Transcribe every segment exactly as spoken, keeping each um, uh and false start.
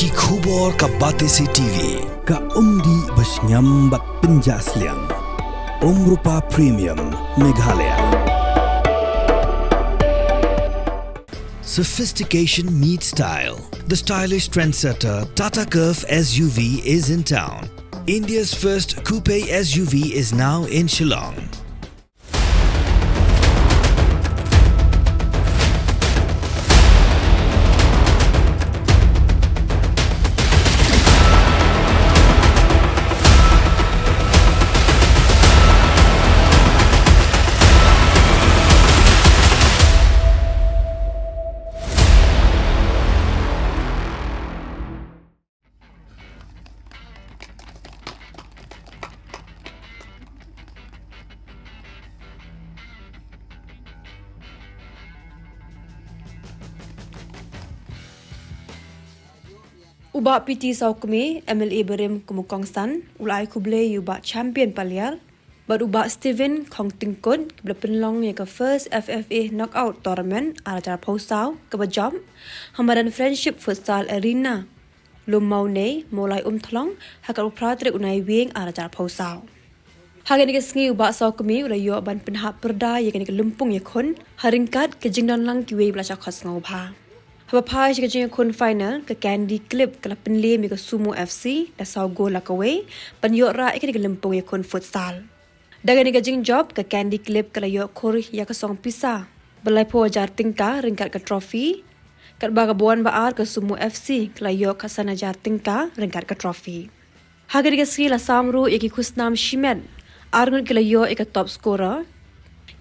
Ki khubor ka Batesi T V, ka umdih bashngiam bad pynjah sliang. Umrupa Premium, Meghalaya. Sophistication meets style. The stylish trendsetter Tata Curvv S U V is in town. India's first coupe S U V is now in Shillong. U Bah P T Sawkmie, M L A barim kum u kongsan, u la ai khublei ïa u Bah Champion Paliar bad u Bah Stephen Khongtyngkut, kiba la pynlong ïa ka first F F A Knockout Tournament ar hajar arphew saw kaba jop ha madan Friendship Futsal Arena, Lum Mawlai, Mawlai Umthlong, ha ka arphew phra tarik u Naiwieng ar hajar arphew saw. Ha kane ka sngi u Bah Sawkmie u la ïoh ban pynhap pyrda ïa kane ka lympung ïakhun ha ryngkat ka jingdon lang kiwei ba la shah khot sngewbha. Haba phai sha ka jingïakhun final, ka Candy Clip ka la pynliem ïa ka Sumo F C da saw gol la kawei ban ïoh rah ïa kane ka lympung ïakhun futsal. Da kane ka jingjop, ka Candy Clip ka la ïoh khur ïa ka song pisa ba laiphew hajar tyngka ryngkat ka trophy, katba ka bun ba ar ka Sumo F C ka la ïoh khatsan hajar tyngka ryngkat ka trophy. Ha kane ka sngi la sam ruh ïa ki khusnam shimet, ar ngut ki la ïoh ïa ka top scorer,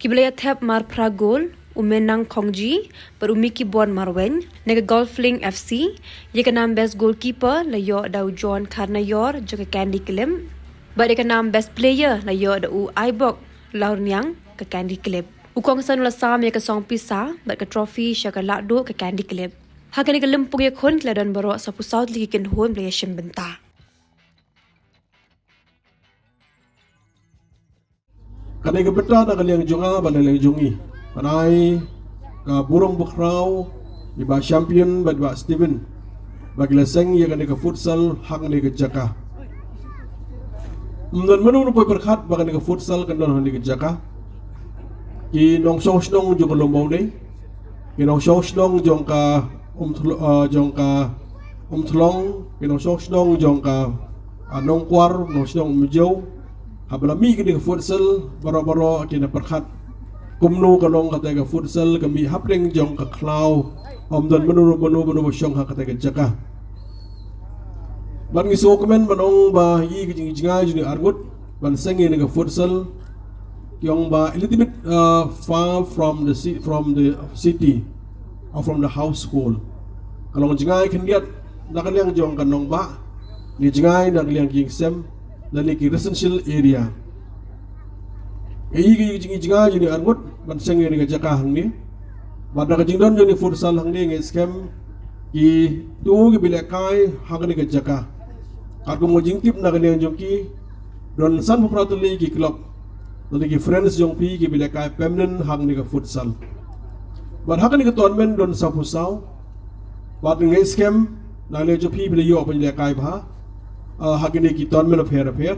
kiba la ïa thep mar phra gol, u Menang Khongji bad u Mickey Bon Marwein na ka Golf Link F C, ïa ka nam best goalkeeper la ïoh da u John Kharnayor jong ka Candy Clip, bad ïa ka nam best player la ïoh da u Aibok Laurniang ka Candy Clip. U kongsan u la sam ïa ka song pisa bad ka trophy sha ka lahduh ka Candy Clip. Ha kane ka lympung ïakhun ki la don baroh sawphew saw tylli ki kynhun ba la ïashim bynta. Ka dei ka bynta na ka liang jong nga bad na ka liang jong ngi ban ai ka burom bakhraw ïa i Bah Champion bad i Bah Stephen ba ki la seng ïa kane ka futsal ha kane ka jaka. Ym don mano mano poi pyrkhat ba kane ka futsal kan don ha kane ka jaka. Ki nongshong shnong jong ka Lum Mawlai, ki nongshong shnong jong ka Umthl-, ah, jong ka Umthlong, ki nongshong shnong jong ka, ah, Nongkwar, nongshong Umjiew. Haba la mih kane ka futsal, baroh baroh ki nang pyrkhat kumno ka long kata ka futsal ka mih hapdeng jong ka khlaw. Ym don mano mano mano ba shong ha kata ka jaka. Bad ngi sngewkmen ban ong ba ïa ka jingjngai jong ngi arngut ban seng ïa kane ka futsal, ki ong ba a little bit, uh, far from the ci-, from the city or from the household. Ka long jngai khyndiat na ka liang jong ka nongbah, ne jngai na ka liang ki ïing sem, lane ki residential area. Ïa ka jing-, jngai jong ngi arngut ban seng ïa kane ka jaka hangne. Bad da ka jingdon jong kane ka futsal hangne nga ngeit skhem kito kiba lehkai ha kane ka jaka, katkum ka jingtip na ka liang jong ki, don sanphew phra tylli ki club, tylli ki friends jong phi kiba lehkai permanent ha kane ka futsal. Bad ha kane ka tournament don sawphew saw. Bad nga ngeit skhem na ka liang jong phi phi la ïoh ban lehkai bha, ah, ha kine ki tournament bapher bapher.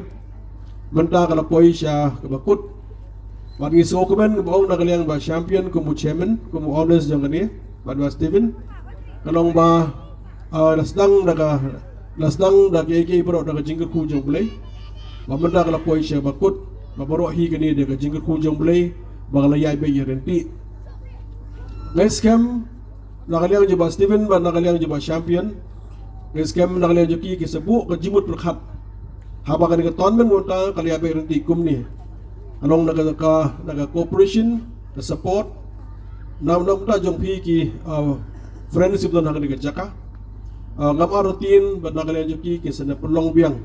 Mynta ka la poi sha kaba kut. Bad ngi sngewkmen kaba ong na ka liang Bah Champion kum u chairman, kum u owners jong kane, bad Bah Stephen, ka long ba, ah, la sdang da ka, la sdang da kiei kiei baroh da ka jingkyrkhu jong U Blei. Ba mynta ka la poi sha kaba kut, ba baroh hi kane da ka jingkyrkhu jong U Blei ba ka la ïaid beit ïaryntih. Nga ngeit skhem na ka liang jong Bah Stephen bad na ka liang jong Bah Champion, nga ngeit skhem na ka liang jong ki ki sa buh ka jingmut pyrkhat haba kane ka tournament mynta ka la ïaid beit ïaryntih kumne. Ka long na ka, ka, na ka cooperation, ka support na, na ka bynta jong phi ki, uh, friends kiba don ha kane ka jaka. Uh, ngam ar rutin bad na ka liang jong ki ki sa nang pynlong biang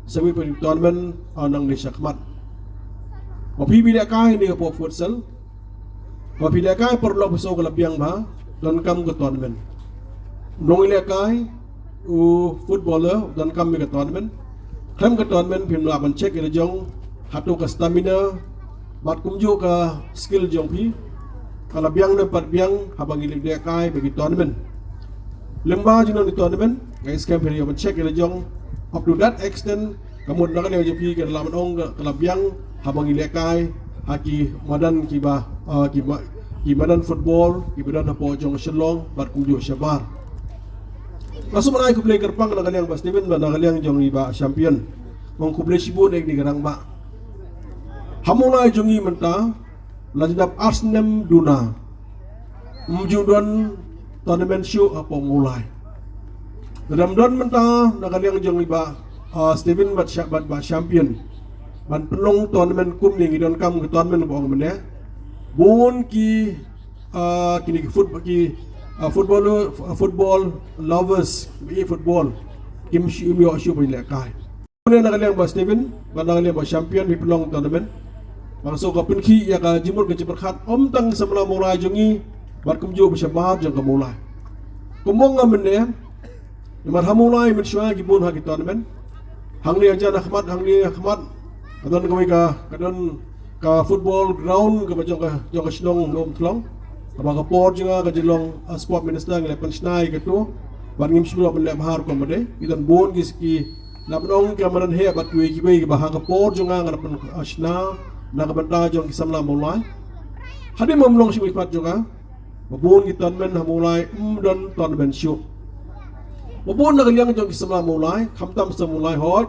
sa mih pat ki tournament, uh, nangne shakhmat. Ba phi ba lehkai ha kane ka pop futsal, ba phi lehkai paralok phi sngew ka la biang bha, donkam ka tournament. U nonglehkai, u footballer, donkam ïa ka tournament. Khlem ka tournament phim lah ban check ïa la jong hato ka stamina bad kumjuh ka skill jong phi ka la biang ne em pat biang haba ngi lehkai bad ki tournament. Lyngba jong kane ka tournament, nga ngeit skhem phi la ïoh ban check ïa la jong, up to that extent, ka mut na ka liang jong phi ka la ban ong ka la biang haba ngi lehkai ha ki madan kiba, ah, ki ma-, ki madan football kiba don hapoh jong Shillong bad kumjuh shabar. Nga sngewbha ai khublei kyrpang na ka liang Bah Steven bad na ka liang jong i Bah Champion. Nga ong khublei shibun ïa kane ka rangbah. Ha Mawlai jong ngi mynta la ju dap ar snem duna ym ju don tournament shuh hapoh Mawlai. Lada ym don mynta na ka liang jong i Bah, ah, Steven bad Sha-, bad Bah Champion ban pynlong tournament kumne, ngi donkam ka tournament ba ong mynne. Bun ki, ah, kine ki foot-, ki, ah, football, football lovers, i football, kim shu, im ïoh shuh ban lehkai. Kumne na ka liang Bah Steven bad na ka liang Bah Champion, phi pynlong tournament. Bad nga sngew ka pynkhih ïa ka jingmut ka jingpyrkhat ym tang samla Mawlai jong ngi bad kumjuh ba shabar jong ka Mawlai. Kumba nga ong mynne, namar ha Mawlai mynshuwa ki bun ha ki tournament. Hangne hajan ha khmat, hangne ha khmat, ka don kawei ka, ka don ka football ground kaba jong ka, jong ka shnong Mawlai. Kaba ka por jong nga ka jinglong, ah, sport minister, ngi la pynshna ïa kato. Bad ngim shym lah ban leh bha rukom ba dei. Ki don bun ki, ki, la pynong ka madan heh bad kiwei kiwei kiba ha ka por jong nga nga la pyn, ah, shna na ka bynta jong ki samla Mawlai. Hadien ba ym long shuh ki pat jong nga, ba bun ki tournament ha Mawlai ym don tournament shuh. Ba bun na ka liang jong ki samla Mawlai, khamtam samla Mawlai, hooid,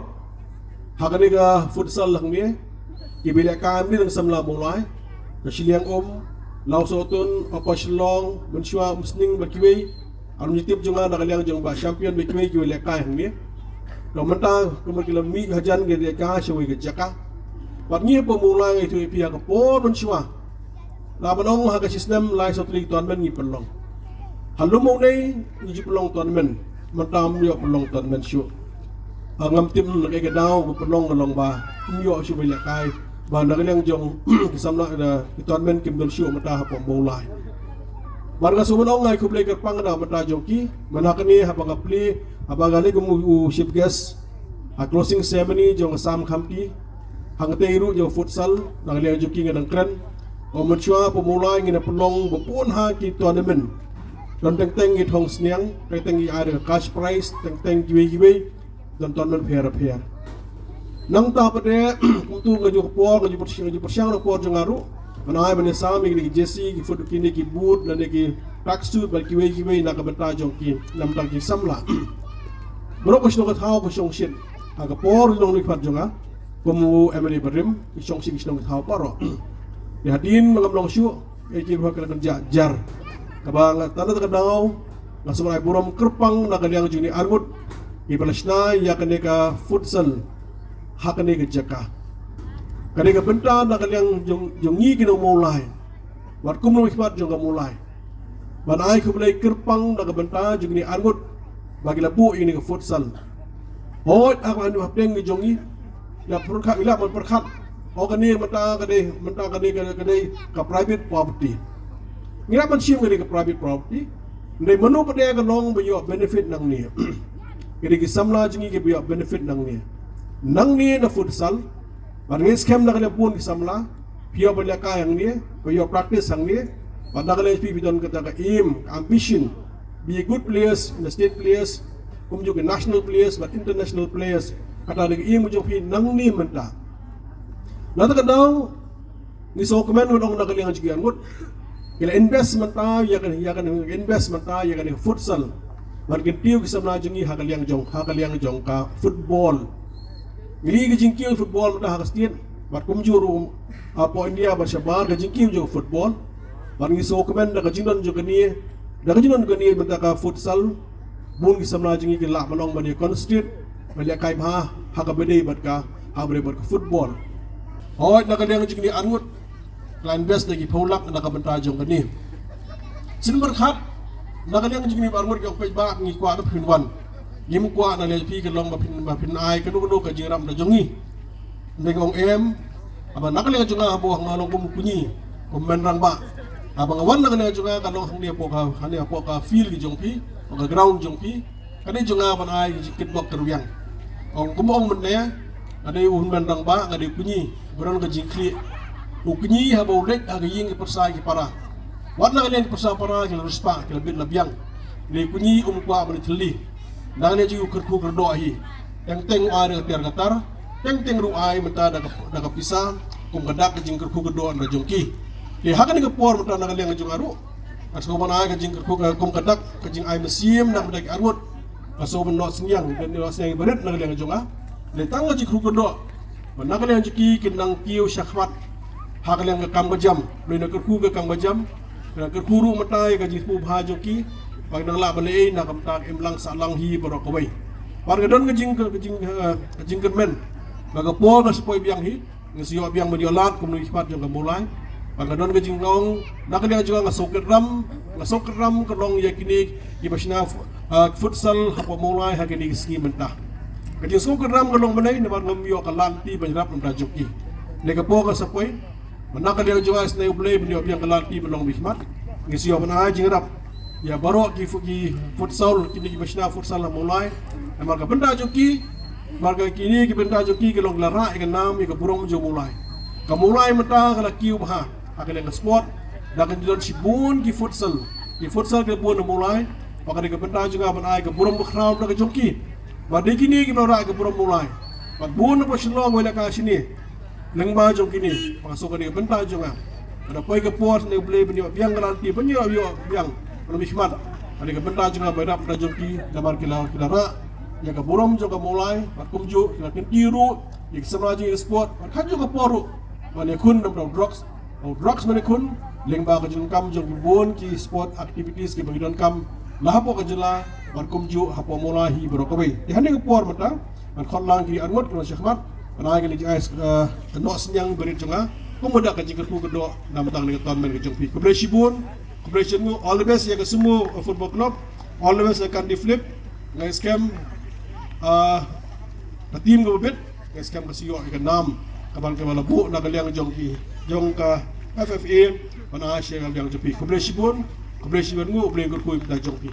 ha kane ka futsal hangne, kiba lehkai ym dei tang samla Mawlai, ka shiliang um, Lawsohtun, Upper Shillong, mynshuwa Umsning bad kiwei. Ar ngi tip jong nga na ka liang jong Bah Champion bad kiwei kiwei lehkai hangne. Ka mynta kumba ki la mih hajan ki lehkai shawei ka jaka. Bad ngi hapoh Mawlai nga ïathuh ïa phi ha ka por mynshuwa, la ban ong ha ka shi snem lai saw tylli tournament ngi pynlong. Ha lum Mawlai ngi ju pynlong tournament, mynta ym ïoh pynlong tournament shuh. Ah, ngam tip na kaei ka daw ba pynlong ka long ba ym ïoh shuh ban lehkai, ba na ka liang jong ki samla, ah, ki tournament kim don shuh mynta hapoh Mawlai. Bad nga sngew ban ong nga ai khublei kyrpang na ka bynta jong ki, mynta kane haba nga plie, haba nga leit kum u chief guest ha closing ceremony jong ka Sam Khamti, hangtei ruh jong futsal, na ka liang jong ki nga dang kren. Ba mynshuwa hapoh Mawlai ngin ïa pynlong ba bun ha ki tournament. Don teng teng ki thong sniang, teng teng ki ai da ka cash prize, teng teng kiwei kiwei. Don tournament pher pher. Nangta pat de, kumto nga ju, ka por nga ju pyrshang, nga ju pyrshang na ka por jong nga ruh ban ai ban ïasam ïa kine ki jersey, ki foot, kine ki boot, lane ki tracksuit bad kiwei kiwei na ka bynta jong ki, na ka bynta ki samla. Baroh ka shnong ka thaw ka shongshit. Ha ka por nongmihkhmat lyngkhuit jong nga kum u MLA barim, ki shongshit ki shnong ki thaw baroh. Te hadien ba ngam long shuh, eh, ki ruh ka la kynjah jar. Kaba nga, tang na kata ka daw nga sngewbha ai burom kyrpang na ka liang jong kine arngut kiba la shna ïa kane ka futsal ha kane ka jaka. Kane ka bynta na ka liang jong, jong ngi ki nong Mawlai, wat kum nongmihkhmat jong ka Mawlai, ban ai khublei kyrpang na ka bynta jong kine arngut ba ki la buh ïa kane ka futsal. Hooid, ha kaba hapdeng ka jong ngi, la pyrkhat, la pyrkhat, oh, kane mynta ka dei, mynta kane ka, ka dei ka private property. Ngi la ban shim kane ka private property. Hynrei mano pat de ka long ba ïoh benefit nangne? Ka dei ki samla jong ngi kiba ïoh benefit nangne. Nangne na futsal, bad nga ngeit skhem na ka liang bun ki samla phi ïoh ban lehkai hangne, phi ïoh practice hangne. Bad na ka liang phi, phi don kata ka aim, ka ambition, be a good players, in the state players, kumjuh ki national players bad international players. Kata ka dei ka aim jong phi nangne mynta. Na kata ka daw ngi sngewkmen ban ong na ka liang jong ki arngut, ki la invest mynta ïa ka, ïa ka, invest mynta ïa kane ka futsal ban kyntiew ki samla jong ngi ha ka liang jong, ha ka liang jong ka football. Ngi la ïohi ka jingkiew football mynta ha ka state bad kumjuh ruh hapoh India bad shabar, ka jingkiew jong ka football. Bad ngi sngewkmen da ka jingdon jong kane, da ka jingdon kane mynta ka futsal, bun ki samla jong ngi ki lah ban ong ban ïa concentrate ban lehkai bha ha kaba dei bad ka, ha kaba dei bad ka football. Hooid, na ka liang jong kine arngut la invest da ki phew lak na ka bynta jong kane. Sien pyrkhat, na ka liang jong kine arngut ki ong peit ba ngi kwah da phin wan. Ngim kwah na liang phi ka long ba phin, ba phin ai kano kano ka jingïarap da jong ngi. Hynrei nga ong em, haba na ka liang jong nga, haba nga long kum u kñi, kum u hynmen rangbah, haba nga wan na ka liang jong nga ka long hangne hapoh ka, hangne hapoh ka field ki jong phi, hapoh ka ground jong phi. Ka dei jong nga ban ai ka jingkitbok kyrwiang. Ong kumba ong mynne, nga dei u hynmen rangbah, nga dei u kñi, ba don ka jingkhlieh. U kñi haba u leit ha ka ïing ki pyrsa ki para, wat na ka liang ki pyrsa para ki la riewspah, ki la bit la biang. Lei kuni um kwah ban thylli. Nang ne ju kyrkhu kyrdoh hi. Teng teng u ai da ka tiar ka tar. Teng teng ruh ai mynta da ka, da ka pisa. Kum ka dak ka jingkyrkhu kyrdoh na jong ki. Lei ha kane ka por mynta na ka liang jong nga ruh. Ka sngewbha ban ai ka jingkyrkhu ka kum ka dak ka jingai mynsiem na ka bynta ki arngut. Ka sngewbha ban noh synñiang, ban noh synñiang barit na ka liang jong nga. Lei tang ka jingkyrkhu kyrdoh. Ba na ka liang jong ki kin nang kiew shakhmat ha ka liang ka kam ka jam. Lei na kyrkhu ka kam ka jam. Ka kyrkhu ruh mynta ïa ka jingpubha jong ki. Ba nang lah ban leh ei na ka bynta ka imlang sahlang hi baroh kawei. Ba ka don ka jing, ka jing, eh, ka jingkyrmen. Ba ka por ka sa poi biang hi. Nga sa ïoh biang ban ïoh lad kum u nongmihkhmat jong ka Mawlai. Ba nga don ka jingong na ka liang jong nga, nga sngewkyrpad, nga sngewkyrpad ka long ïa kine kiba shna fu-, ah, futsal hapoh Mawlai ha kine ki sngi mynta. Ka jingsngewkyrpad ka long mynne namar ngam ïoh ka lad lynti ban ïarap na ka bynta jong ki. Ne ka por ka sa poi. Ba na ka liang jong nga, isynei U Blei ban ïoh biang ka lad lynti ban long mihkhmat. Nga sa ïoh ban ai jingïarap ïa baroh ki fu-, ki futsal, kine kiba shna futsal ha Mawlai. Namar ka bynta jong ki, namar ka kine ki bynta jong ki ka long la rah ïa ka nam ïa ka burom jong Mawlai. Ka Mawlai mynta ka la kiew bha ha ka liang ka sport. Da ka don shibun ki futsal, ki futsal ka bun ha Mawlai. Ba ka dei ka bynta jong nga ban ai ka burom bakhraw da ka jong ki. Ba dei kine kiba la rah ïa ka burom Mawlai. Ba bun na ba shlong wei la ka shine. Lyngba jong kine, ba ka sngewkyrpad ka dei ka bynta jong nga. Ka da poi ka por ne U Blei ban ïoh biang ka lad lynti ban ïoh, ïoh biang ban mihkhmat. Ka dei ka bynta jong nga ban ïarap na jong ki namar ki la, ki la rah ïa ka burom jong ka Mawlai, bad kumjuh ki la kynti ruh ïa ki samla jong ka sport, bad ka jong ka por ruh ban ïakhun na bynta u drugs. U drugs ban ïakhun lyngba ka jingkam jong ki bun ki sport activities kiba ki donkam la hapoh ka jylla, bad kumjuh hapoh Mawlai hi baroh kawei. Te ha kane ka por mynta, ban khot lang ki arngut ki nongshah khmat, ban ai ka leit ai, eh, ka noh synñiang barit jong nga. Kumba da ka jingkyrkhu kyrdoh na ka bynta kane ka tournament ka jong phi. Khublei shibun, khublei shibun, all the best ïa ka Sumo, eh, Football Club, all the best ïa ka Kandi Flip, nga ngeit skhem, ah, ka team kaba bit, nga ngeit skhem ka sa ïoh ïa ka nam, ka ban kaba la buh na ka liang jong ki, jong ka F F A, ban ai sha ka liang jong phi. Khublei shibun, khublei shibun ngu, U Blei un kyrkhu ïa ka jong phi.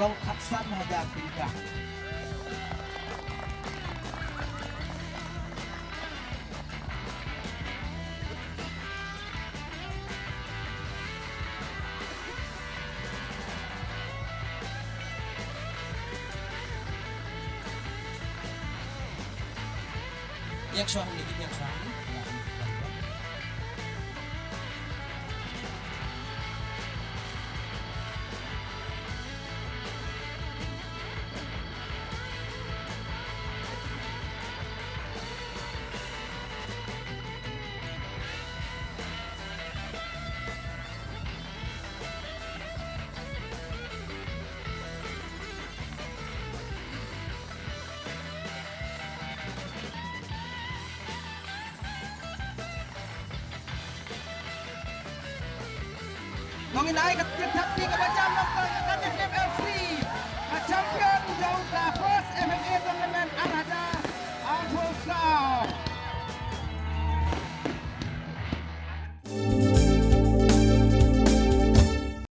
Tang khatsan hajar tyngka. Ïa shuwa ni, ïa shuwa ni. Ngin ai ka tip thap ti kaba jam, ka tip thap ti.